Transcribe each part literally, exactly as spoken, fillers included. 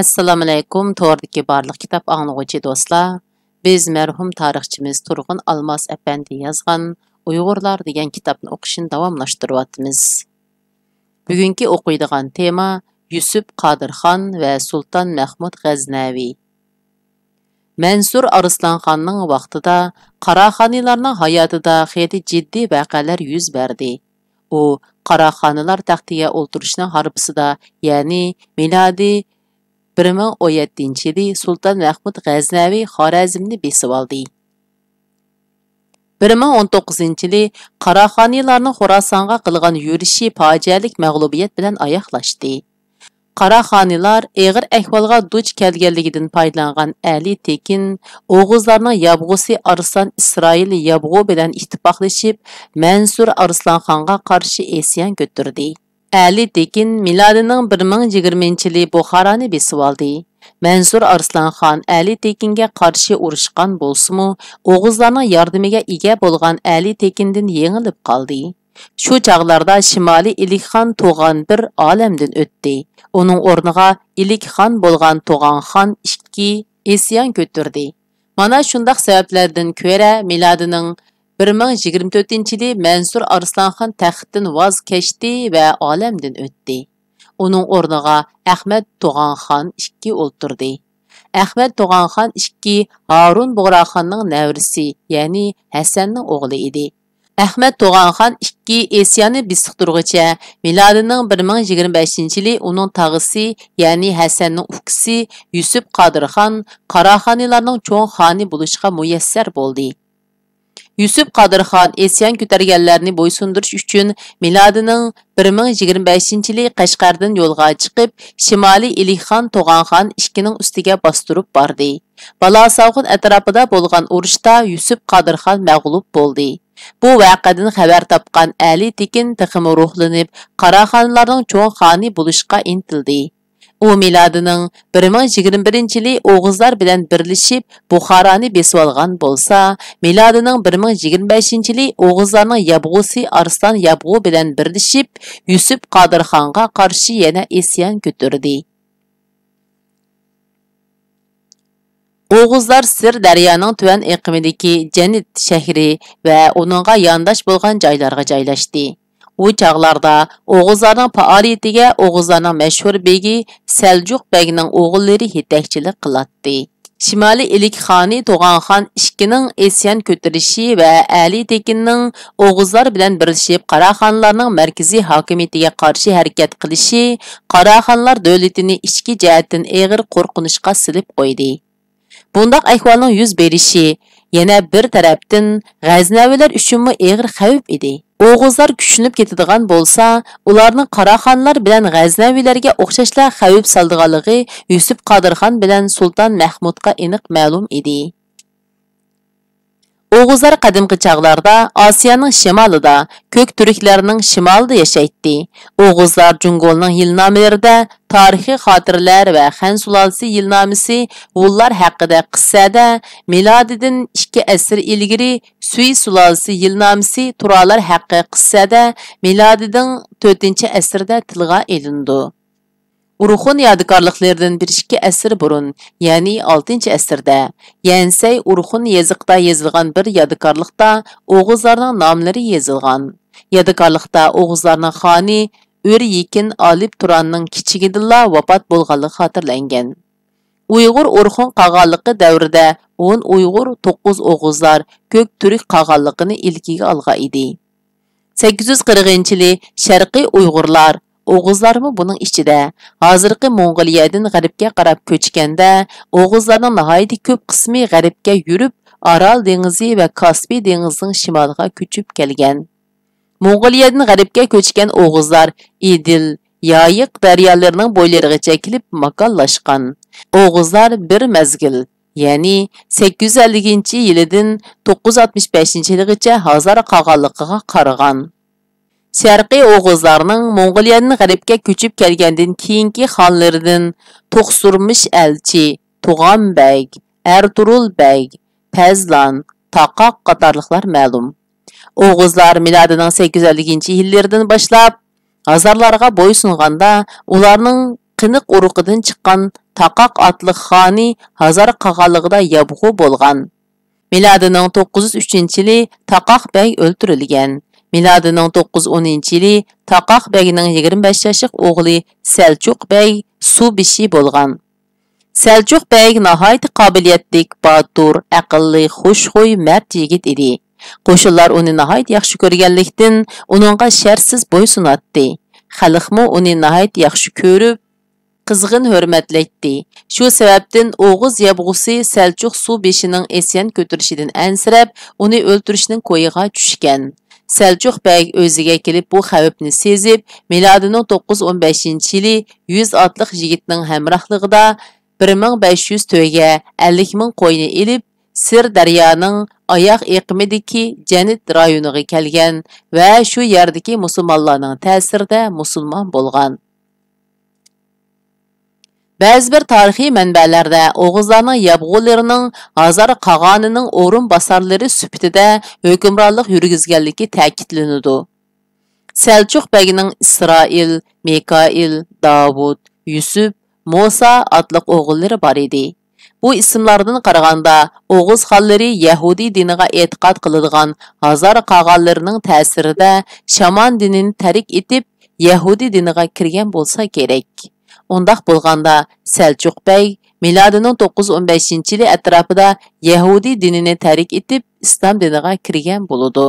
ئەسسالامۇئەلەيكۇم، توردىكى بارلىق كىتاب ئاڭلىغۇچى دوستلار. بىز مەرھۇم تارىخچىمىز تۇرغۇن ئالماس ئەپەندى يازغان ئۇيغۇرلار دېگەن كىتابنى ئوقۇشنى داۋاملاشتۇرۇۋاتىمىز. بۈگۈنكى ئوقۇيدىغان تېما يۈسۈپ قادىرخان ۋە سۇلتان مەھمۇد غەزنەۋى. مەنسۇر ئارسلانخاننىڭ ۋاقتىدا قاراخانىيلارنىڭ ھاياتىدا خېلى جىددىي ۋەقەلەر يۈز بەردى. ئۇ قاراخانىيلار تەختىگە ئولتۇرۇشنىڭ ھارپىسىدا، يەنى مىلادىي بىر مىڭ ئون يەتتىنچى يىلى سۇلتان مەھمۇد غەزنەۋى خارەزمنى بېسىۋالدى. بىر مىڭ ئون توققۇزىنچى يىلى قاراخانىيلارنىڭ خوراسانغا قىلغان يۈرۈشى پاجىئەلىك مەغلۇبىيەت بىلەن ئاياغلاشتى. قاراخانىيلار ئېغىر ئەھۋالغا دۇچ كەلگەنلىكىدىن پايدىلانغان ئەلى تېكىن ئوغۇزلارنىڭ يابغۇسى ئارسلان ئىسرائىل يابغۇ بىلەن ئىتتىپاقلىشىپ، مەنسۇر ئارسلانخانغا قارشى ئىسيان كۆتۈردى. ئەلى تېكىن مىلادىنىڭ بىر مىڭ يىگىرمىنچى يىلى بۇخارانى بېسىۋالدى. مەنسۇر ئارسلانخان ئەلى تېكىنگە قارشى ئۇرۇشقان بولسىمۇ، ئوغۇزلارنىڭ ياردىمىگە ئىگە بولغان ئەلى تېكىندىن يېڭىلىپ قالدى. شۇ چاغلاردا شىمالىي ئىلىكخان توغان بىر ئالەمدىن ئۆتتى. ئۇنىڭ ئورنىغا ئىلىكخان بولغان توغانخان ئىككى ئىسيان كۆتۈردى. مانا شۇنداق سەۋەبلەردىن كۆرە، مىلادىنىڭ بىر مىڭ يىگىرمە تۆتىنچى يىلى مەنسۇر ئارسلانخان تەختتىن ۋاز كەچتى ۋە ئالەمدىن ئۆتتى. ئۇنىڭ ئورنىغا ئەخمەت توغانخان ئىككى ئولتۇردى. ئەخمەت توغانخان ئىككى ھارۇن بۇغراخاننىڭ نەۋرىسى، يەنى ھەسەننىڭ ئوغلى ئىدى. ئەخمەت توغانخان ئىككى ئىسياننى بېسىقتۇرغۇچە، مىلادىنىڭ بىر مىڭ يىگىرمە بەشىنچى يىلى ئۇنىڭ تاغىسى، يەنى ھەسەننىڭ ئۇكىسى يۈسۈپ قادىرخان قاراخانىيلارنىڭ چوڭ خانى بولۇشقا مۇيەسسەر بولدى. يۈسۈپ قادىرخان ئىسيان كۆتۈرگەنلەرنى بويسۇندۇرۇش ئۈچۈن مىلادىنىڭ بىر مىڭ يىگىرمە بەشىنچى يىلى قەشقەردىن يولغا چىقىپ، شىمالىي ئىلىكخان توغانخان ئىككىنىڭ ئۈستىگە باستۇرۇپ باردى. بالاساغۇن ئەتراپىدا بولغان ئۇرۇشتا يۈسۈپ قادىرخان مەغلۇپ بولدى. بۇ ۋەقەدىن خەۋەر تاپقان ئەلى تېكىن تېخىمۇ روھلىنىپ، قاراخانلارنىڭ چوڭ خانى بولۇشقا ئىنتىلدى. ئۇ مىلادىنىڭ بىر مىڭ يىگىرمە بىرىنچى يىلى ئوغۇزلار بىلەن بىرلىشىپ، بۇخارانى بېسىۋالغان بولسا، مىلادىنىڭ بىر مىڭ يىگىرمە بەشىنچى يىلى ئوغۇزلارنىڭ يابغۇسى ئارسلان يابغۇ بىلەن بىرلىشىپ، يۈسۈپ قادىرخانغا قارشى يەنە ئىسيان كۆتۈردى. ئوغۇزلار سىر دەريانىڭ تۆۋەن ئېقىمىدىكى جەنت شەھىرى ۋە ئۇنىڭغا يانداش بولغان جايلارغا جايلاشتى. ئۇ چاغلاردا ئوغۇزلارنىڭ پائالىيىتىگە ئوغۇزلارنىڭ مەشھۇر بېگى سەلجۇق بەگنىڭ ئوغۇللىرى يېتەكچىلىك قىلاتتى. شىمالىي ئىلىك خانى توغانخان ئىككىنىڭ ئىسيان كۆتۈرۈشى ۋە ئەلى تېكىننىڭ ئوغۇزلار بىلەن بىرلىشىپ قاراخانلارنىڭ مەركىزىي ھاكىمىيىتىگە قارشى ھەرىكەت قىلىشى قاراخانلار دۆلىتىنى ئىچكى جەھەتتىن ئېغىر قورقۇنچقا سېلىپ قويدى. بۇنداق ئەھۋالنىڭ يۈز بېرىشى يەنە بىر تەرەپتىن غەزنەۋىلەر ئۈچۈنمۇ ئېغىر خەۋپ ئىدى. ئوغۇزلار كۈچلىنىپ كېتىدىغان بولسا، ئۇلارنىڭ قاراخانلار بىلەن غەزنەۋىلەرگە ئوخشاشلا خەۋپ سالىدىغانلىقى يۈسۈپ قادىرخان بىلەن سۇلتان مەھمۇدقا ئېنىق مەلۇم ئىدى. ئوغۇزلار قەدىمكى چاغلاردا ئاسىيانىڭ شىمالىدا، كۆك تۈركلەرنىڭ شىمالىدا ياشايتتى. ئوغۇزلار جۇڭگولنىڭ يىلنامىلىرىدە، تارىخىي خاتىرىلەر ۋە خەن سۇلالىسى يىلنامىسى ھۇنلار ھەققىدە قىسسەدە، مىلادىدىن ئىككى ئەسىر ئىلگىرى سۈي سۇلالىسى يىلنامىسى تۇرالار ھەققى قىسسەدە، مىلادىدىن تۆتىنچى ئەسىردە تىلغا ئېلىنىدۇ. ئورخۇن يادىكارلىقلىرىدىن بىر ئىككى ئەسىر بۇرۇن، يەنى ئالتىنچى ئەسىردە، يەنسەي ئورخۇن يېزىقىدا يېزىلغان بىر يادىكارلىقتا ئوغۇزلارنىڭ ناملىرى يېزىلغان. يادىكارلىقتا ئوغۇزلارنىڭ خانى ئۆر يېكىن ئالىپ تۇراننىڭ كىچىكىدىنلا ۋاپات بولغانلىقى خاتىرىلەنگەن. ئۇيغۇر ئورخۇن قاغانلىقى دەۋرىدە ئون ئۇيغۇر، توققۇز ئوغۇزلار، كۆك تۈرك قاغانلىقىنى ئىلكىگە ئالغان ئىدى. سەككىز يۈز قىرىقىنچى يىلى شەرقىي ئۇيغۇرلار، ئوغۇزلارمۇ بۇنىڭ ئىچىدە، ھازىرقى موڭغۇلىيەدىن غەربكە قاراپ كۆچكەندە، ئوغۇزلارنىڭ ناھايىتى كۆپ قىسمى غەربكە يۈرۈپ، ئارال دېڭىزى ۋە كاسپىي دېڭىزىنىڭ شىمالىغا كۆچۈپ كەلگەن. موڭغۇلىيەدىن غەربكە كۆچكەن ئوغۇزلار ئېدىل، يايىق دەريالىرىنىڭ بويلىرىغىچە كېلىپ ماكانلاشقان. ئوغۇزلار بىر مەزگىل، يەنى سەككىز يۈز ئەللىكىنچى يىلىدىن توققۇز يۈز ئاتمىش بەشىنچى يىلىغىچە ھازارا قاغانلىقىغا قارىغان. شەرقىي ئوغۇزلارنىڭ موڭغۇلىيەدىن غەربكە كۆچۈپ كەلگەندىن كېيىنكى خانلىرىدىن توقسۇرمىش ئەلچى، تۇغان بەگ، ئەرتۇرۇل بەگ، پەزلان، تاقاق قاتارلىقلار مەلۇم. ئوغۇزلار مىلادىنىڭ سەككىز يۈز ئەللىكىنچى يىللىرىدىن باشلاپ ھازارلارغا بويسۇنغاندا، ئۇلارنىڭ قېنىق ئۇرۇقىدىن چىققان تاقاق ئاتلىق خانى ھازار قاغانلىقىدا يابغۇ بولغان. مىلادىنىڭ توققۇز يۈز ئۈچىنچى يىلى تاقاق بەگ ئۆلتۈرۈلگەن. مىلادىنىڭ توققۇز يۈز ئونىنچى يىلى تاقاق بەگنىڭ يىگىرمە بەش ياشلىق ئوغلى سەلچۇق بەگ سۇ بېشى بولغان. سەلچۇق بەگ ناھايىتى قابىلىيەتلىك، باتۇر، ئەقىللىق، خۇشخۇي، مەرد يىگىت ئىدى. قوشۇنلار ئۇنى ناھايىتى ياخشى كۆرگەنلىكتىن، ئۇنىڭغا شەرتسىز بويسۇناتتى. خەلقمۇ ئۇنى ناھايىتى ياخشى كۆرۈپ، قىزغىن ھۆرمەتلەيتتى. شۇ سەۋەبتىن ئوغۇز يابغۇسى سەلچۇق سۇ بېشىنىڭ ئىسيان كۆتۈرۈشىدىن ئەنسىرەپ، ئۇنى ئۆلتۈرۈشنىڭ كويىغا چۈشكەن. سەلچۇق بەگ ئۆزىگە كېلىپ، بۇ خەۋپنى سېزىپ، مىلادىنىڭ توققۇز يۈز ئون بەشىنچى يىلى يۈز ئاتلىق يىگىتنىڭ ھەمراھلىقىدا بىر مىڭ بەش يۈز تۆگە، ئەللىك مىڭ قوينى ئېلىپ، سىر دەريانىڭ ئاياغ ئېقىمىدىكى جەنت رايونىغا كەلگەن ۋە شۇ يەردىكى مۇسۇلمانلارنىڭ تەسىرىدە مۇسۇلمان بولغان. بەزى بىر تارىخىي مەنبەلەردە ئوغۇزلارنىڭ يابغۇلىرىنىڭ ھازار قاغانىنىڭ ئورۇنباسارلىرى سۈپىتىدە ھۆكۈمرانلىق يۈرگۈزگەنلىكى تەكىتلىنىدۇ. سەلچۇق بەگنىڭ ئىسرائىل، مىكائىل، داۋۇت، يۈسۈپ، مۇسا ئاتلىق ئوغۇللىرى بار ئىدى. بۇ ئىسىملاردىن قارىغاندا، ئوغۇز خانلىرى يەھۇدىي دىنىغا ئېتىقاد قىلىدىغان ھازار قاغانلىرىنىڭ تەسىرىدە شامان دىنىنى تەرك ئېتىپ، يەھۇدىي دىنىغا كىرگەن بولسا كېرەك. ئۇنداق بولغاندا، سەلچۇق بەگ مىلادىنىڭ توققۇز يۈز ئون بەشىنچى يىلى ئەتراپىدا يەھۇدىي دىنىنى تەرك ئېتىپ، ئىسلام دىنىغا كىرگەن بولىدۇ.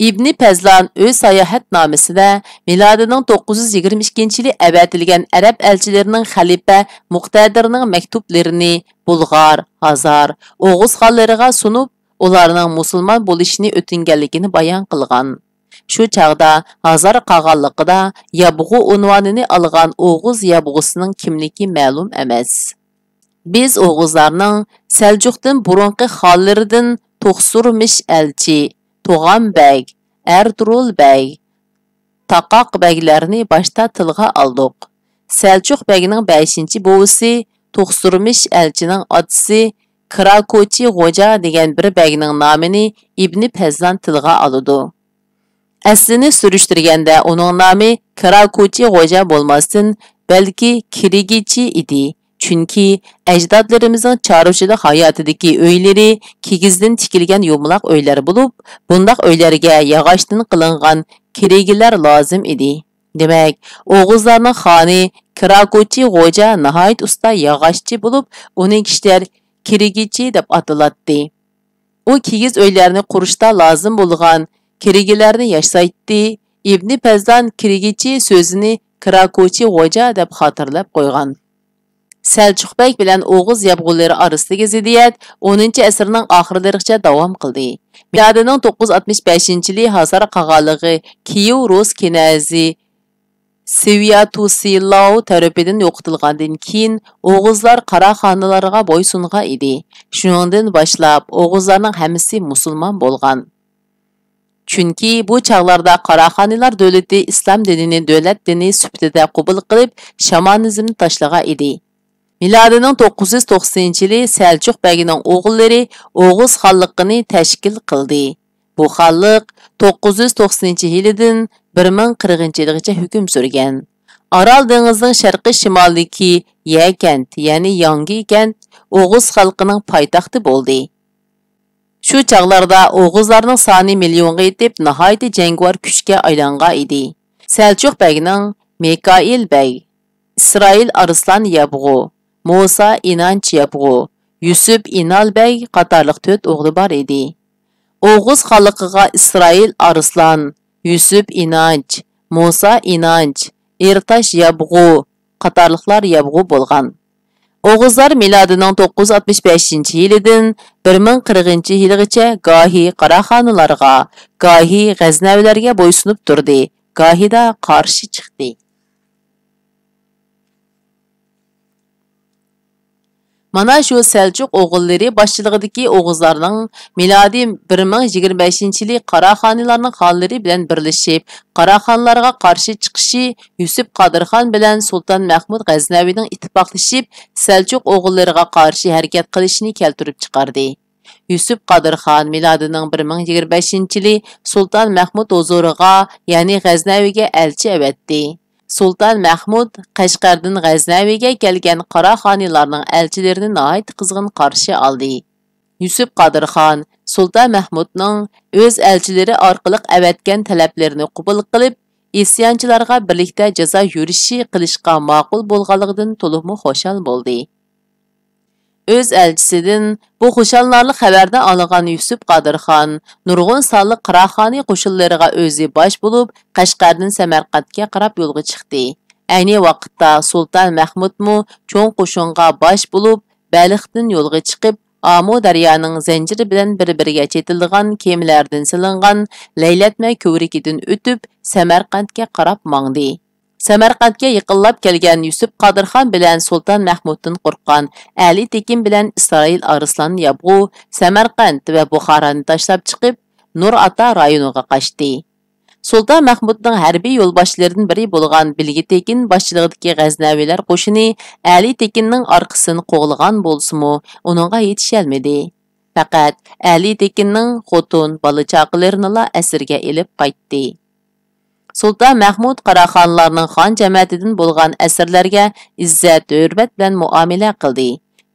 ئىبنى پەزلان ئۆز ساياھەتنامىسىدە مىلادىنىڭ توققۇز يۈز يىگىرمە ئىككىنچى يىلى ئەۋەتىلگەن ئەرەب ئەلچىلىرىنىڭ خەلىپە مۇقتەدىرنىڭ مەكتۇپلىرىنى بۇلغار، ھازار، ئوغۇز خانلىرىغا سۇنۇپ، ئۇلارنىڭ مۇسۇلمان بولۇشىنى ئۆتۈنگەنلىكىنى بايان قىلغان. شۇ چاغدا ھازار قاغانلىقىدا يابغۇ ئۇنۋانىنى ئالغان ئوغۇز يابغۇسىنىڭ كىملىكى مەلۇم ئەمەس. بىز ئوغۇزلارنىڭ سەلجۇقتىن بۇرۇنقى خانلىرىدىن توقسۇرمىش ئەلچى، توغان بەگ، ئەرتۇرۇل بەگ، تاقاق بەگلەرنى باشتا تىلغا ئالدۇق. سەلجۇق بەگنىڭ بەشىنچى بوۋىسى توقسۇرمىش ئەلچىنىڭ ئاتىسى كىراكوچى غوجا دېگەن بىر بەگنىڭ نامىنى ئىبنى پەزلان تىلغا ئالىدۇ. ئەسلىنى سۈرۈشتۈرگەندە ئۇنىڭ نامى كىراكوچى غوجا بولماستىن، بەلكى كىرىگىچى ئىدى. چۈنكى ئەجدادلىرىمىزنىڭ چارۋىچىلىق ھاياتىدىكى ئۆيلىرى كىگىزدىن تىكىلگەن يۇمىلاق ئۆيلەر بولۇپ، بۇنداق ئۆيلەرگە ياغاچتىن قىلىنغان كىرىگىلەر لازىم ئىدى. دېمەك، ئوغۇزلارنىڭ خانى كىراكوچى غوجا ناھايىتى ئۇستا ياغاچچى بولۇپ، ئۇنى كىشىلەر كىرىگىچى دەپ ئاتىلاتتى. ئۇ كىگىز ئۆيلەرنى قۇرۇشتا لازىم بولغان كىرىگىلەرنى ياسايتتى. ئىبنى پەزلان كىرىگىچى سۆزىنى كىراكوچى غوجا دەپ خاتىرىلەپ قويغان. سەلچۇق بەگ بىلەن ئوغۇز يابغۇلىرى ئارىسىدىكى زىددىيەت ئونىنچى ئەسىرنىڭ ئاخىرلىرىغىچە داۋام قىلدى. مىلادىنىڭ توققۇز يۈز ئاتمىش بەشىنچى يىلى ھازار قاغانلىقى كىيىۋ رۇس كىنەزى سۋياتوسلاۋ تەرىپىدىن يوقىتىلغاندىن كېيىن، ئوغۇزلار قاراخانىيلارغا بويسۇنغان ئىدى. شۇنىڭدىن باشلاپ، ئوغۇزلارنىڭ ھەممىسى مۇسۇلمان بولغان. چۈنكى بۇ چاغلاردا قاراخانىيلار دۆلىتى ئىسلام دىنىنى دۆلەت دىنى سۈپىتىدە قوبۇل قىلىپ، شامانىزمنى تاشلىغان ئىدى. مىلادىنىڭ توققۇز يۈز توقسىنىنچى يىلى سەلجۇق بەگنىڭ ئوغۇللىرى ئوغۇز خانلىقىنى تەشكىل قىلدى. بۇ خانلىق توققۇز يۈز توقسىنىنچى يىلىدىن بىر مىڭ قىرىقىنچى يىلىغىچە ھۆكۈم سۈرگەن. ئارال دېڭىزىنىڭ شەرقىي شىمالىدىكى يەكەنت، يەنى ياڭگىكەنت ئوغۇز خەلقىنىڭ پايتەختى بولدى. شۇ چاغلاردا ئوغۇزلارنىڭ سانى مىليونغا يېتىپ، ناھايىتى جەڭگىۋار كۈچكە ئايلانغان ئىدى. سەلچۇق بەگنىڭ مىكائىل بەگ، ئىسرائىل ئارسلان يابغۇ، مۇسا ئىنانچ يابغۇ، يۈسۈپ ئىنال بەگ قاتارلىق تۆت ئوغلى بار ئىدى. ئوغۇز خانلىقىغا ئىسرائىل ئارسلان، يۈسۈپ ئىنانچ، مۇسا ئىنانچ، ئېرتاش يابغۇ قاتارلىقلار يابغۇ بولغان. ئوغۇزلار مىلادىنىڭ توققۇز يۈز ئاتمىش بەشىنچى يىلىدىن بىر مىڭ قىرىقىنچى يىلىغىچە گاھى قاراخانىلارغا، گاھى غەزنەۋىلەرگە بويسۇنۇپ تۇردى، گاھىدا قارشى چىقتى. مانا شۇ سەلجۇق ئوغۇللىرى باشچىلىقىدىكى ئوغۇزلارنىڭ مىلادىي بىر مىڭ يىگىرمە بەشىنچى يىلى قاراخانىيلارنىڭ خانلىرى بىلەن بىرلىشىپ، قاراخانلارغا قارشى چىقىشى يۈسۈپ قادىرخان بىلەن سۇلتان مەھمۇد غەزنەۋىنىڭ ئىتتىپاقلىشىپ، سەلجۇق ئوغۇللىرىغا قارشى ھەرىكەت قىلىشىنى كەلتۈرۈپ چىقاردى. يۈسۈپ قادىرخان مىلادىنىڭ بىر مىڭ يىگىرمە بەشىنچى يىلى سۇلتان مەھمۇد ھۇزۇرىغا، يەنى غەزنەۋىگە ئەلچى ئەۋەتتى. سۇلتان مەھمۇد قەشقەردىن غەزنەۋىگە كەلگەن قاراخانىيلارنىڭ ئەلچىلىرىنى ناھايىتى قىزغىن قارشى ئالدى. يۈسۈپ قادىرخان سۇلتان مەھمۇدنىڭ ئۆز ئەلچىلىرى ئارقىلىق ئەۋەتكەن تەلەپلىرىنى قوبۇل قىلىپ، ئىسيانچىلارغا بىرلىكتە جازا يۈرۈشى قىلىشقا ماقۇل بولغانلىقىدىن تولىمۇ خۇشال بولدى. ئۆز ئەلچىسىدىن بۇ خۇشاللارلىق خەۋەرنى ئاڭلىغان يۈسۈپ قادىرخان نۇرغۇن سانلىق قاراخانىي قوشۇنلىرىغا ئۆزى باش بولۇپ، قەشقەردىن سەمەرقەنتكە قاراپ يولغا چىقتى. ئەينى ۋاقىتتا سۇلتان مەھمۇدمۇ چوڭ قوشۇنغا باش بولۇپ، بەلختىن يولغا چىقىپ، ئامۇ دەريانىڭ زەنجىرى بىلەن بىر-بىرىگە چېتىلىدىغان كېمىلەردىن سېلىنغان لەيلەتمە كۆۋرۈكىدىن ئۆتۈپ، سەمەرقەنتكە قاراپ ماڭدى. سەمەرقەنتكە يېقىنلاپ كەلگەن يۈسۈپ قادىرخان بىلەن سۇلتان مەھمۇدتىن قورققان ئەلى تېكىن بىلەن ئىسرائىل ئارسلان يابغۇ سەمەرقەنت ۋە بۇخارانى تاشلاپ چىقىپ، نۇر ئاتا رايونىغا قاچتى. سۇلتان مەھمۇدنىڭ ھەربىي يولباشچىلىرىدىن بىرى بولغان بىلگە تېكىن باشچىلىقىدىكى غەزنەۋىلەر قوشۇنى ئەلى تېكىننىڭ ئارقىسىدىن قوغلىغان بولسىمۇ، ئۇنىڭغا يېتىشەلمىدى. پەقەت ئەلى تېكىننىڭ خوتۇن، بالا-چاقىلىرىنىلا ئەسىرگە ئېلىپ قايتتى. سۇلتان مەھمۇد قاراخانلارنىڭ خان جەمەتىدىن بولغان ئەسىرلەرگە ئىززەت، ھۆرمەت بىلەن مۇئامىلە قىلدى.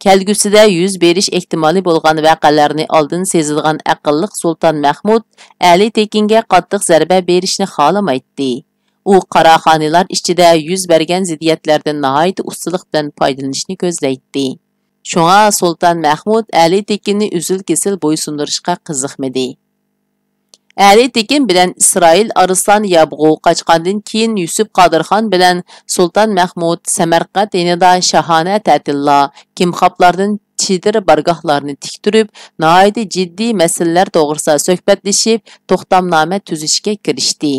كەلگۈسىدە يۈز بېرىش ئېھتىمالى بولغان ۋەقەلەرنى ئالدىن سېزىدىغان ئەقىللىق سۇلتان مەھمۇد ئەلى تېكىنگە قاتتىق زەربە بېرىشنى خالىمايتتى. ئۇ قاراخانىيلار ئىچىدە يۈز بەرگەن زىددىيەتلەردىن ناھايىتى ئۇستىلىق بىلەن پايدىلىنىشنى كۆزلەيتتى. شۇڭا سۇلتان مەھمۇد ئەلى تېكىننى ئۈزۈل-كېسىل بويسۇندۇرۇشقا قىزىقمىدى. ئەلى تېكىن بىلەن ئىسرائىل ئارسلان يابغۇ قاچقاندىن كېيىن، يۈسۈپ قادىرخان بىلەن سۇلتان مەھمۇد سەمەرقەنت يېنىدا شاھانە تەتىللا، كىمخاپلاردىن چېدىر بارگاھلارنى تىكتۈرۈپ، ناھايىتى جىددىي مەسىلىلەر توغرىسىدا سۆھبەتلىشىپ، توختامنامە تۈزۈشكە كىرىشتى.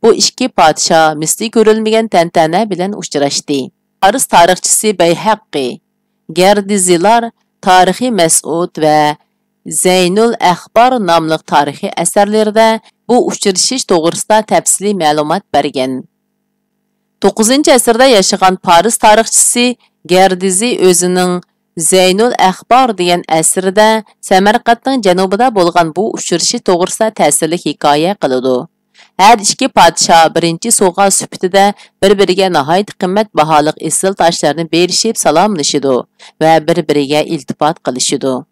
بۇ ئىككى پادىشاھ مىسلى كۆرۈلمىگەن تەنتەنە بىلەن ئۇچراشتى. پارس تارىخچىسى بەيھەققى، گەردىزىلار تارىخى مەسئۇد ۋە زەينۇل ئەخبار ناملىق تارىخىي ئەسەرلىرىدە بۇ ئۇچرىشىش توغرىسىدا تەپسىلىي مەلۇمات بەرگەن. توققۇزىنچى ئەسىردە ياشىغان پارس تارىخچىسى گەردىزى ئۆزىنىڭ زەينۇل ئەخبار دېگەن ئەسىرىدە سەمەرقەنتنىڭ جەنۇبىدا بولغان بۇ ئۇچرىشىش توغرىسىدا تەسىرلىك ھېكايە قىلىدۇ. ھەر ئىككى پادىشاھ بىرىنچى سوۋغا سۈپىتىدە بىر-بىرىگە ناھايىتى قىممەت باھالىق ئېسىل تاشلارنى بېرىشىپ سالاملىشىدۇ ۋە بىر-بىرىگە ئىلتىپات قىلىشىدۇ.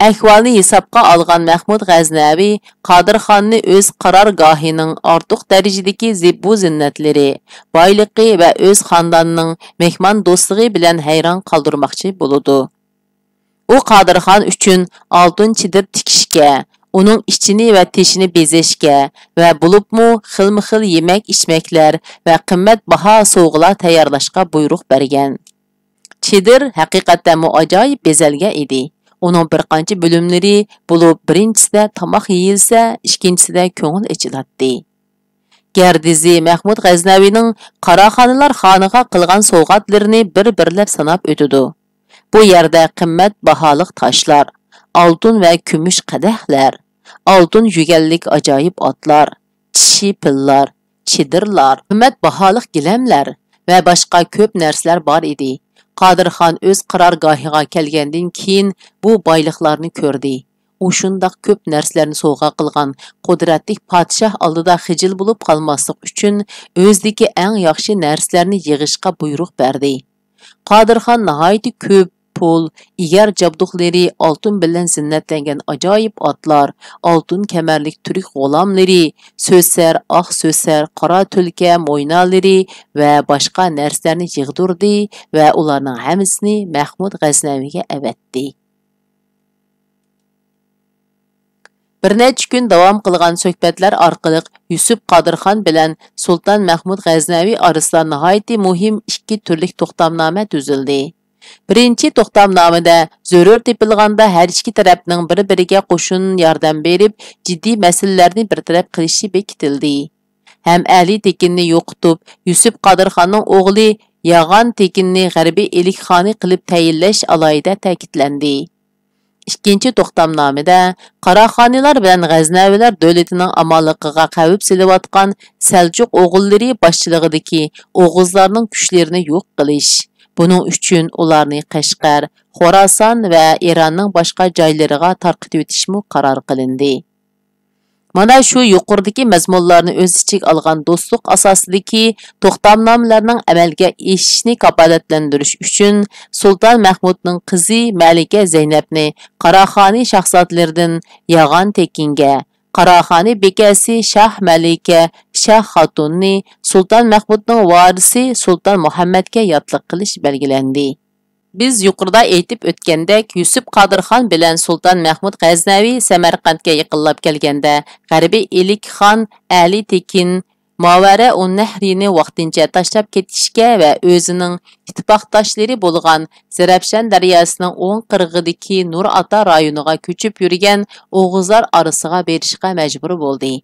ئەھۋالنى ھېسابقا ئالغان مەھمۇد غەزنەۋى قادىرخاننى ئۆز قارارگاھىنىڭ ئارتۇق دەرىجىدىكى زىبۇ زىننەتلىرى، بايلىقى ۋە ئۆز خاندانىنىڭ مېھماندوستلۇقى بىلەن ھەيران قالدۇرماقچى بولىدۇ. ئۇ قادىرخان ئۈچۈن ئالتۇن چېدىر تىكىشكە، ئۇنىڭ ئىچىنى ۋە تېشىنى بېزەشكە ۋە بولۇپمۇ خىلمۇ خىل يېمەك-ئىچمەكلەر ۋە قىممەت باھا سوۋغىلار تەييارلاشقا بۇيرۇق بەرگەن. چېدىر ھەقىقەتەنمۇ ئاجايىپ بېزەلگەن ئىدى. ئۇنىڭ بىر قانچە بۆلۈملىرى بولۇپ، بىرىنچىسىدە تاماق يېيىلسە، ئىككىنچىسىدە كۆڭۈل ئېچىلاتتى. گەردىزى مەھمۇد غەزنەۋىنىڭ قاراخانىلار خانىغا قىلغان سوۋغاتلىرىنى بىر-بىرلەپ ساناپ ئۆتىدۇ. بۇ يەردە قىممەت باھالىق تاشلار، ئالتۇن ۋە كۈمۈش قەدەھلەر، ئالتۇن يۈگەنلىك ئاجايىپ ئاتلار، چىشى پىللار، چېدىرلار، قىممەت باھالىق گىلەملەر ۋە باشقا كۆپ نەرسىلەر بار ئىدى. قادىرخان ئۆز قارارگاھىغا كەلگەندىن كېيىن بۇ بايلىقلارنى كۆردى. ئۇ شۇنداق كۆپ نەرسىلەرنى سوۋغا قىلغان قۇدرەتلىك پادىشاھ ئالدىدا خىجىل بولۇپ قالماسلىق ئۈچۈن، ئۆزىدىكى ئەڭ ياخشى نەرسىلەرنى يىغىشقا بۇيرۇق بەردى. قادىرخان ناھايىتى كۆپ پۇل، ئېگەر جابدۇقلىرى ئالتۇن بىلەن زىننەتلەنگەن ئاجايىپ ئاتلار، ئالتۇن كەمەرلىك تۈرك غۇلاملىرى، سۆسەر، ئاق سۆسەر، قارا تۈلكە موينالىرى ۋە باشقا نەرسىلەرنى يىغدۇردى ۋە ئۇلارنىڭ ھەممىسىنى مەھمۇد غەزنەۋىگە ئەۋەتتى. بىر نەچچە كۈن داۋام قىلغان سۆھبەتلەر ئارقىلىق يۈسۈپ قادىرخان بىلەن سۇلتان مەھمۇد غەزنەۋى ئارىسىدا ناھايىتى مۇھىم ئىككى تۈرلۈك توختامنامە تۈزۈلدى. بىرىنچى توختامنامىدە زۆرۈر تېپىلغاندا ھەر ئىككى تەرەپنىڭ بىر-بىرىگە قوشۇن ياردەم بېرىپ، جىددىي مەسىلىلەرنى بىر تەرەپ قىلىشى بېكىتىلدى. ھەم ئەلى تېكىننى يوقىتىپ، يۈسۈپ قادىرخاننىڭ ئوغلى ياغان تېكىننى غەربىي ئىلىك خانى قىلىپ تەيىنلەش ئالاھىدە تەكىتلەندى. ئىككىنچى توختامنامىدە قاراخانىيلار بىلەن غەزنەۋىلەر دۆلىتىنىڭ ئامانلىقىغا خەۋپ سېلىۋاتقان سەلجۇق ئوغۇللىرى باشچىلىقىدىكى ئوغۇزلارنىڭ كۈچلىرىنى يوق قىلىش، بۇنىڭ ئۈچۈن ئۇلارنى قەشقەر، خوراسان ۋە ئىراننىڭ باشقا جايلىرىغا تارقىتىۋېتىشمۇ قارار قىلىندى. مانا شۇ يۇقىرىدىكى مەزمۇنلارنى ئۆز ئىچىگە ئالغان دوستلۇق ئاساسىدىكى توختامنامىلەرنىڭ ئەمەلگە ئېشىشىنى كاپالەتلەندۈرۈش ئۈچۈن سۇلتان مەھمۇدنىڭ قىزى مەلىكە زەينەپنى قاراخانى شاھزادىلىرىدىن ياغان تېكىنگە، قاراخانى بىكەسى شاھ مەلىكە شاھ خاتۇننى سۇلتان مەھمۇدنىڭ ۋارىسى سۇلتان مۇھەممەدكە ياتلىق قىلىش بەلگىلەندى. بىز يۇقىرىدا ئېيتىپ ئۆتكەندەك، يۈسۈپ قادىرخان بىلەن سۇلتان مەھمۇد غەزنەۋى سەمەرقەنتكە يېقىنلاپ كەلگەندە، غەربىي ئىلىك خان ئەلى تېكىن ماۋەرە ئۇننەھرىنى ۋاقتىنچە تاشلاپ كېتىشكە ۋە ئۆزىنىڭ ئىتتىپاقداشلىرى بولغان زەرەپشان دەرياسىنىڭ ئوڭ قىرغىقىدىكى نۇر ئاتا رايونىغا كۆچۈپ يۈرگەن ئوغۇزلار ئارىسىغا بېرىشقا مەجبۇر بولدى.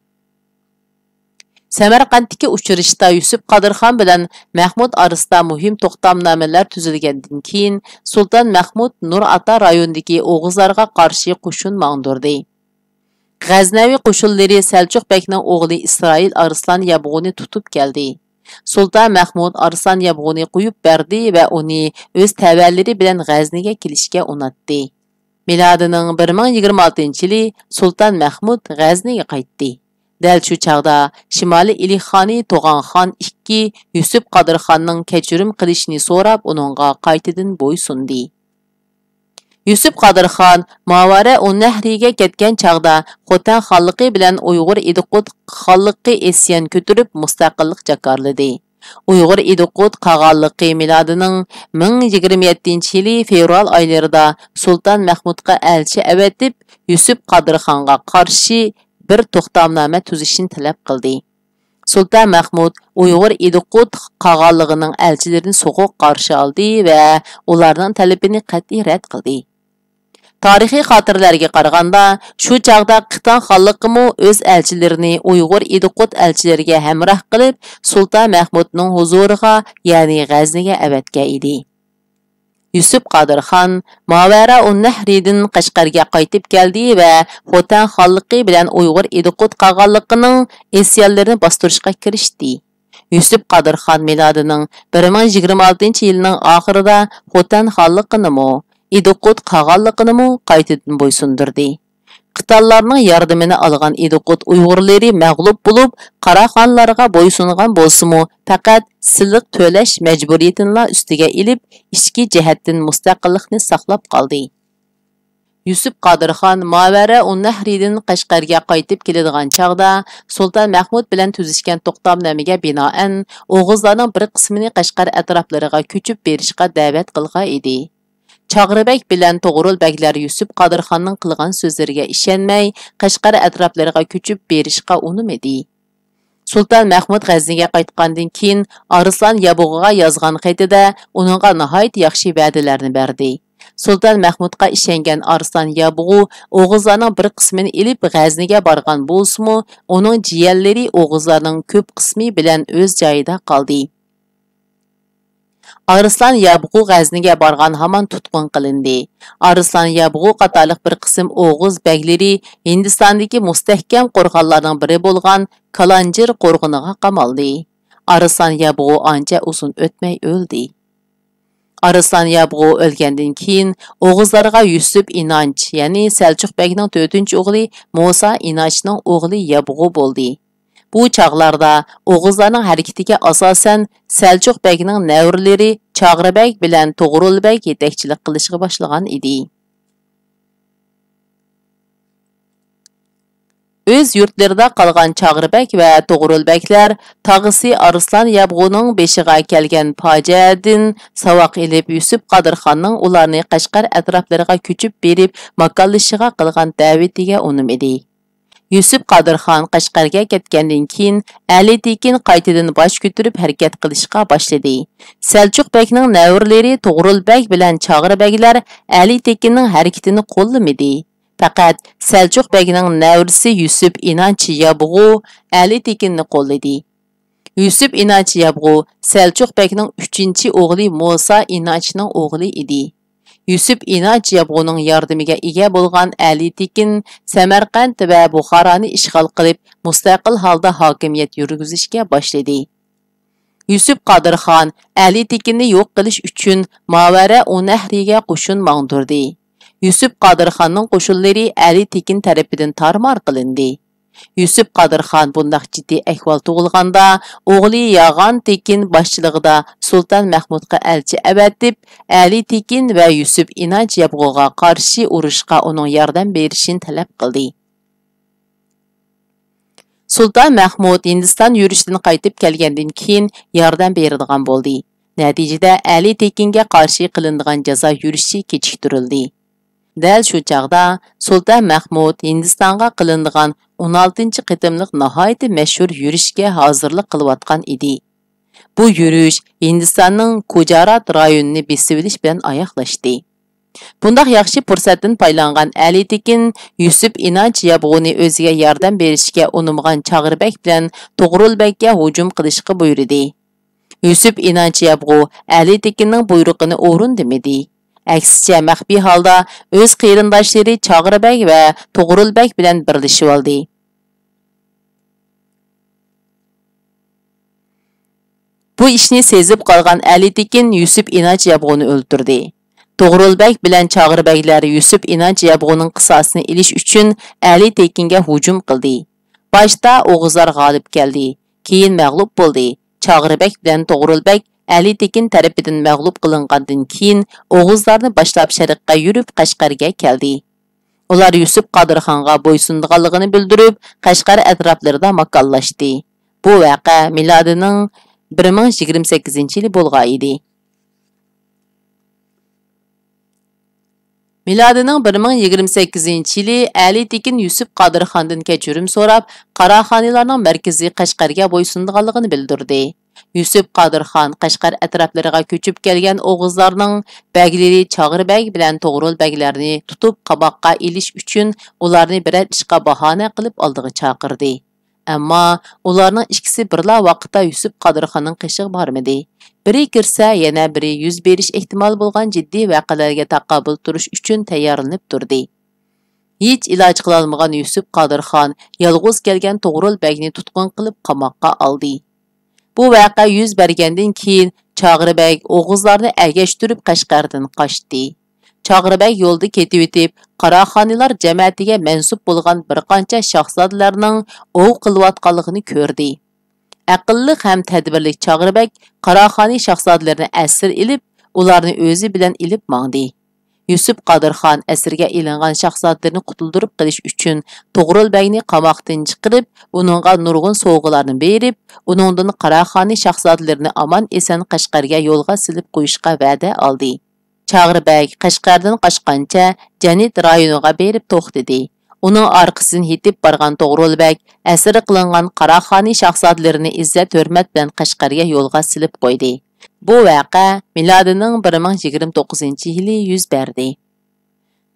سەمەرقەنتتىكى ئۇچرىشىشتا يۈسۈپ قادىرخان بىلەن مەھمۇد ئارىسىدا مۇھىم توختامنامىلەر تۈزۈلگەندىن كېيىن، سۇلتان مەھمۇد نۇر ئاتا رايونىدىكى ئوغۇزلارغا قارشى قوشۇن ماڭدۇردى. غەزنەۋى قوشۇنلىرى سەلچۇق بەگنىڭ ئوغلى ئىسرائىل ئارسلان يابغۇنى تۇتۇپ كەلدى. سۇلتان مەھمۇد ئارسلان يابغۇنى قويۇپ بەردى ۋە ئۇنى ئۆز تەۋەلىرى بىلەن غەزنىگە كېلىشكە ئۇناتتى. مىلادىنىڭ بىر مىڭ يىگىرمە ئالتىنچى يىلى سۇلتان مەھمۇد غەزنىگە قايتتى. دەل شۇ چاغدا شىمالىي ئىلىخانى توغانخان ئىككى يۈسۈپ قادىرخاننىڭ كەچۈرۈم قىلىشىنى سوراپ، ئۇنىڭغا قايتىدىن بويسۇندى. يۈسۈپ قادىرخان ماۋەرە ئۇننەھرىگە كەتكەن چاغدا، خوتەن خانلىقى بىلەن ئۇيغۇر ئىدىقۇت خانلىقى ئىسيان كۆتۈرۈپ، مۇستەقىللىق جاكارلىدى. ئۇيغۇر ئىدىقۇت قاغانلىقى مىلادىنىڭ مىڭ يىگىرمە يەتتىنچى يىلى فېۋرال ئايلىرىدا سۇلتان مەھمۇدقا ئەلچى ئەۋەتىپ، يۈسۈپ قادىرخانغا قارشى بىر توختامنامە تۈزۈشنى تەلەپ قىلدى. سۇلتان مەھمۇد ئۇيغۇر ئىدىقۇت قاغانلىقىنىڭ ئەلچىلىرىنى سوغۇق قارشى ئالدى ۋە ئۇلارنىڭ تەلىپىنى قەتئىي رەت قىلدى. تارىخىي خاتىرىلەرگە قارىغاندا، شۇ چاغدا قىتان خانلىقىمۇ ئۆز ئەلچىلىرىنى ئۇيغۇر ئىدىقۇت ئەلچىلىرىگە ھەمراھ قىلىپ، سۇلتان مەھمۇدنىڭ ھۇزۇرىغا، يەنى غەزنىگە ئەۋەتكەن ئىدى. يۈسۈپ قادىرخان ماۋەرا ئۇننەھرىدىن قەشقەرگە قايتىپ كەلدى ۋە خوتەن خانلىقى بىلەن ئۇيغۇر ئىدىقۇت قاغانلىقىنىڭ ئىسيانلىرىنى باستۇرۇشقا كىرىشتى. يۈسۈپ قادىرخان مىلادىنىڭ بىر مىڭ يىگىرمە ئالتىنچى يىلىنىڭ ئاخىرىدا خوتەن خانلىقىنىمۇ، ئىدىقۇت قاغانلىقىنىمۇ قايتىدىن بويسۇندۇردى. قىتانلارنىڭ ياردىمىنى ئالغان ئىدىقۇت ئۇيغۇرلىرى مەغلۇپ بولۇپ، قاراخانلارغا بويسۇنغان بولسىمۇ، پەقەت سېلىق تۆلەش مەجبۇرىيىتىنىلا ئۈستىگە ئېلىپ، ئىچكى جەھەتتىن مۇستەقىللىقنى ساقلاپ قالدى. يۈسۈپ قادىرخان ماۋەرە ئۇننەھرىدىن قەشقەرگە قايتىپ كېلىدىغان چاغدا، سۇلتان مەھمۇد بىلەن تۈزۈشكەن توختامنامىگە بىنائەن، ئوغۇزلارنىڭ بىر قىسمىنى قەشقەر ئەتراپلىرىغا كۆچۈپ بېرىشقا دەۋەت قىلغان ئىدى. چاغرىبەگ بىلەن توغرۇل بەگلەر يۈسۈپ قادىرخاننىڭ قىلغان سۆزلىرىگە ئىشەنمەي، قەشقەر ئەتراپلىرىغا كۆچۈپ بېرىشقا ئۇنىمىدى. سۇلتان مەھمۇد غەزنىگە قايتقاندىن كېيىن، ئارسلان يابغۇغا يازغان خېتىدە ئۇنىڭغا ناھايىتى ياخشى ۋەدىلەرنى بەردى. سۇلتان مەھمۇدقا ئىشەنگەن ئارسلان يابغۇ ئوغۇزلارنىڭ بىر قىسمىنى ئېلىپ غەزنىگە بارغان بولسىمۇ، ئۇنىڭ جىيەنلىرى ئوغۇزلارنىڭ كۆپ قىسمى بىلەن ئۆز جايىدا قالدى. ئارسلان يابغۇ غەزنىگە بارغان ھامان تۇتقۇن قىلىندى. ئارسلان يابغۇ قاتارلىق بىر قىسىم ئوغۇز بەگلىرى ھىندىستاندىكى مۇستەھكەم قورغانلارنىڭ بىرى بولغان كالانجىر قورغىنىغا قامالدى. ئارسلان يابغۇ ئانچە ئۇزۇن ئۆتمەي ئۆلدى. ئارسلان يابغۇ ئۆلگەندىن كېيىن، ئوغۇزلارغا يۈسۈپ ئىنانچ، يەنى سەلچۇق بەگنىڭ تۆتىنچى ئوغلى مۇسا ئىنانچنىڭ ئوغلى يابغۇ بولدى. بۇ چاغلاردا ئوغۇزلارنىڭ ھەرىكىتىگە ئاساسەن سەلچۇق بەگنىڭ نەۋرىلىرى چاغرىبەگ بىلەن توغرۇل بەگ يېتەكچىلىك قىلىشقا باشلىغان ئىدى. ئۆز يۇرتلىرىدا قالغان چاغرىبەگ ۋە توغرۇل بەگلەر تاغىسى ئارسلان يابغۇنىڭ بېشىغا كەلگەن پاجىئەدىن ساۋاق ئېلىپ، يۈسۈپ قادىرخاننىڭ ئۇلارنى قەشقەر ئەتراپلىرىغا كۆچۈپ بېرىپ ماكانلىشىشىغا قىلغان دەۋىتىگە ئۇنىمىدى. يۈسۈپ قادىرخان قەشقەرگە كەتكەندىن كېيىن، ئەلى تېكىن قايتىدىن باش كۆتۈرۈپ ھەرىكەت قىلىشقا باشلىدى. سەلچۇق بەگنىڭ نەۋرىلىرى توغرۇل بەگ بىلەن چاغرى بەگلەر ئەلى تېكىننىڭ ھەرىكىتىنى قوللىمىدى. پەقەت سەلچۇق بەگنىڭ نەۋرىسى يۈسۈپ ئىنانچ يابغۇ ئەلى تېكىننى قوللىدى. يۈسۈپ ئىنانچ يابغۇ سەلچۇق بەگنىڭ ئۈچىنچى ئوغلى مۇسا ئىنانچنىڭ ئوغلى ئىدى. يۈسۈپ ئىنانچ يابغۇنىڭ ياردىمىگە ئىگە بولغان ئەلى تېكىن سەمەرقەنت ۋە بۇخارانى ئىشغال قىلىپ، مۇستەقىل ھالدا ھاكىمىيەت يۈرگۈزۈشكە باشلىدى. يۈسۈپ قادىرخان ئەلى تېكىننى يوق قىلىش ئۈچۈن ماۋەرە ئۇنەھرىگە قوشۇن ماڭدۇردى. يۈسۈپ قادىرخاننىڭ قوشۇنلىرى ئەلى تېكىن تەرىپىدىن تارمار قىلىندى. يۈسۈپ قادىرخان بۇنداق جىددىي ئەھۋال تۇغۇلغاندا، ئوغلى ياغان تېكىن باشچىلىقىدا سۇلتان مەھمۇدقا ئەلچى ئەۋەتىپ، ئەلى تېكىن ۋە يۈسۈپ ئىنانچ ياپغۇغا قارشى ئۇرۇشقا ئۇنىڭ ياردەم بېرىشىنى تەلەپ قىلدى. سۇلتان مەھمۇد ھىندىستان يۈرۈشىدىن قايتىپ كەلگەندىن كېيىن ياردەم بېرىدىغان بولدى. نەتىجىدە ئەلى تېكىنگە قارشى قىلىنىدىغان جازا يۈرۈشى كېچىكتۈرۈلدى. دەل شۇ چاغدا سۇلتان مەھمۇد ھىندىستانغا قىلىنىدىغان ئون ئالتىنچى قېتىملىق ناھايىتى مەشھۇر يۈرۈشكە ھازىرلىق قىلىۋاتقان ئىدى. بۇ يۈرۈش ھىندىستاننىڭ كۇجارات رايونىنى بېسىۋېلىش بىلەن ئاياغلاشتى. بۇنداق ياخشى پۇرسەتتىن پايدىلانغان ئەلى تېكىن يۈسۈپ ئىنانچ ياپغۇنى ئۆزىگە ياردەم بېرىشكە ئۇنىمىغان چاغرىبەگ بىلەن توغرۇلبەگكە ھۇجۇم قىلىشقا بۇيرۇدى. يۈسۈپ ئىنانچ ياپغۇ ئەلى تېكىننىڭ بۇيرۇقىنى ئورۇندىمىدى. ئەكسىچە، مەخپىي ھالدا ئۆز قېرىنداشلىرى چاغرىبەگ ۋە توغرۇلبەگ بىلەن بىرلىشىۋالدى. بۇ ئىشنى سېزىپ قالغان ئەلى تېكىن يۈسۈپ ئىنانچ ياپغۇنى ئۆلتۈردى. توغرۇلبەگ بىلەن چاغرىبەگلەر يۈسۈپ ئىنانچ ياپغۇنىڭ قىساسىنى ئېلىش ئۈچۈن ئەلى تېكىنگە ھۇجۇم قىلدى. باشتا ئوغۇزلار غالىب كەلدى، كېيىن مەغلۇپ بولدى. چاغرىبەگ بىلەن توغرۇلبەگ ئەلى تېكىن تەرىپىدىن مەغلۇپ قىلىنغاندىن كېيىن، ئوغۇزلارنى باشلاپ شەرققە يۈرۈپ، قەشقەرگە كەلدى. ئۇلار يۈسۈپ قادىرخانغا بويسۇنىدىغانلىقىنى بىلدۈرۈپ، قەشقەر ئەتراپلىرىدا ماكانلاشتى. بۇ ۋەقە مىلادىنىڭ بىر مىڭ يىگىرمە سەككىزىنچى يىلى بولغان ئىدى. مىلادىنىڭ بىر مىڭ يىگىرمە سەككىزىنچى يىلى ئەلى تېكىن يۈسۈپ قادىرخاندىن كەچۈرۈم سوراپ، قاراخانىيلارنىڭ مەركىزى قەشقەرگە بويسۇنىدىغانلىقىنى بىلدۈردى. يۈسۈپ قادىرخان قەشقەر ئەتراپلىرىغا كۆچۈپ كەلگەن ئوغۇزلارنىڭ بەگلىرى چاغرىبەگ بىلەن توغرۇلبەگلەرنى تۇتۇپ، قاماققا ئېلىش ئۈچۈن ئۇلارنى بىرەر ئىشقا باھانە قىلىپ ئالدىغا چاقىردى. ئەمما ئۇلارنىڭ ئىككىسى بىرلا ۋاقىتتا يۈسۈپ قادىرخاننىڭ قېشىغا بارمىدى. بىرى كىرسە، يەنە بىرى يۈز بېرىش ئېھتىمالى بولغان جىددىي ۋەقەلەرگە تاقابىل تۇرۇش ئۈچۈن تەييارلىنىپ تۇردى. ھېچ ئىلاج قىلالمىغان يۈسۈپ قادىرخان يالغۇز كەلگەن توغرۇل بەگنى تۇتقۇن قىلىپ قاماققا ئالدى. بۇ ۋەقە يۈز بەرگەندىن كېيىن، چاغرى بەگ ئوغۇزلارنى ئەگەشتۈرۈپ قەشقەردىن قاچتى. چاغرى بەگ يولدا كېتىۋېتىپ، قاراخانىيلار جەمەتىگە مەنسۇپ بولغان بىر قانچە شاھزادىلەرنىڭ ئوۋ قىلىۋاتقانلىقىنى كۆردى. ئەقىللىق ھەم تەدبىرلىك چاغرى بەگ قاراخانىي شاھزادىلىرىنى ئەسىر ئېلىپ، ئۇلارنى ئۆزى بىلەن ئېلىپ ماڭدى. يۈسۈپ قادىرخان ئەسىرگە ئېلىنغان شاھزادىلىرىنى قۇتۇلدۇرۇپ قېلىش ئۈچۈن، توغرۇل بەگنى قاماقتىن چىقىرىپ، ئۇنىڭغا نۇرغۇن سوۋغىلارنى بېرىپ، ئۇنىڭدىن قاراخانىي شاھزادىلىرىنى ئامان-ئېسەن قەشقەرگە يولغا سېلىپ قويۇشقا ۋەدە ئالدى. چاغرى بەگ قەشقەردىن قاچقانچە، جەنت رايونىغا بېرىپ توختىدى. ئۇنىڭ ئارقىسىدىن يېتىپ بارغان توغرۇل بەگ ئەسىر قىلىنغان قاراخانىي شاھزادىلىرىنى ئىززەت-ھۆرمەت بىلەن قەشقەرگە يولغا سېلىپ قويدى. بۇ ۋەقە مىلادىنىڭ بىر مىڭ يىگىرمە توققۇزىنچى يىلى يۈز بەردى.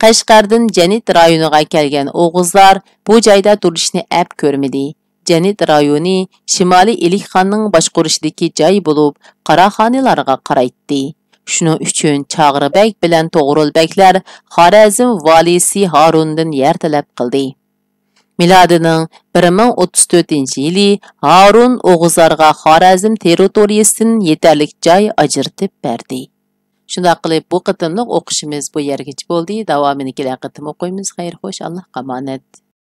قەشقەردىن جەنت رايونىغا كەلگەن ئوغۇزلار بۇ جايدا تۇرۇشنى ئەپ كۆرمىدى. جەنت رايونى شىمالىي ئىلىكخاننىڭ باشقۇرۇشىدىكى جاي بولۇپ، قاراخانىيلارغا قارايتتى. شۇنىڭ ئۈچۈن چاغرى بەگ بىلەن توغرۇل بەگلەر خارەزم ۋالىسى ھارۇندىن يەر تەلەپ قىلدى. مىلادىنىڭ بىر مىڭ ئوتتۇز تۆتىنچى يىلى ھارۇن ئوغۇزلارغا خارەزم تېررىتورىيىسىدىن يېتەرلىك جاي ئاجرىتىپ بەردى. شۇنداق قىلىپ، بۇ قېتىملىق ئوقۇشىمىز بۇ يەرگىچە بولدى. داۋامىنى كېلەر قېتىم ئوقۇيمىز. خەير، خوش، ئاللاھقا ئامانەت.